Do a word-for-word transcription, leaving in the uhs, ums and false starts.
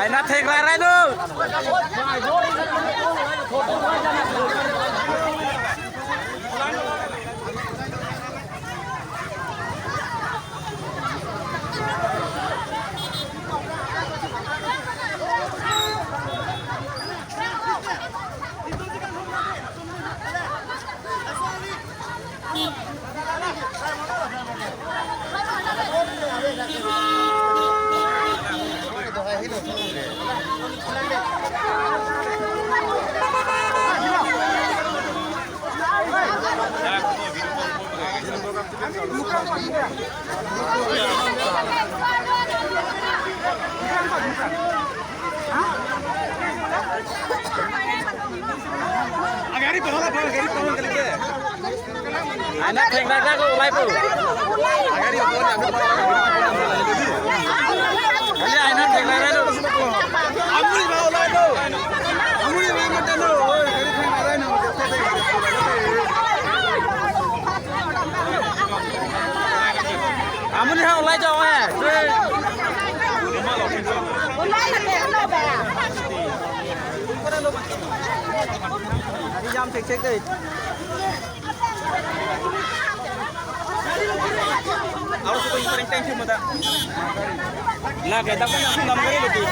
Aina thek rai rai do. Aina thek rai rai ko ulai po. Aina thek rai rai lo. Amuri ba ulai lo. Amuri ba mata lo. Oi, gari thek rai rai lo. Amuri ha ulai jo eh. Ulai lagi, ulai ba. Jam thek thek dei. Aro suka yung parang tension mo ta. Na, kaya dapat na kung namgari lagi.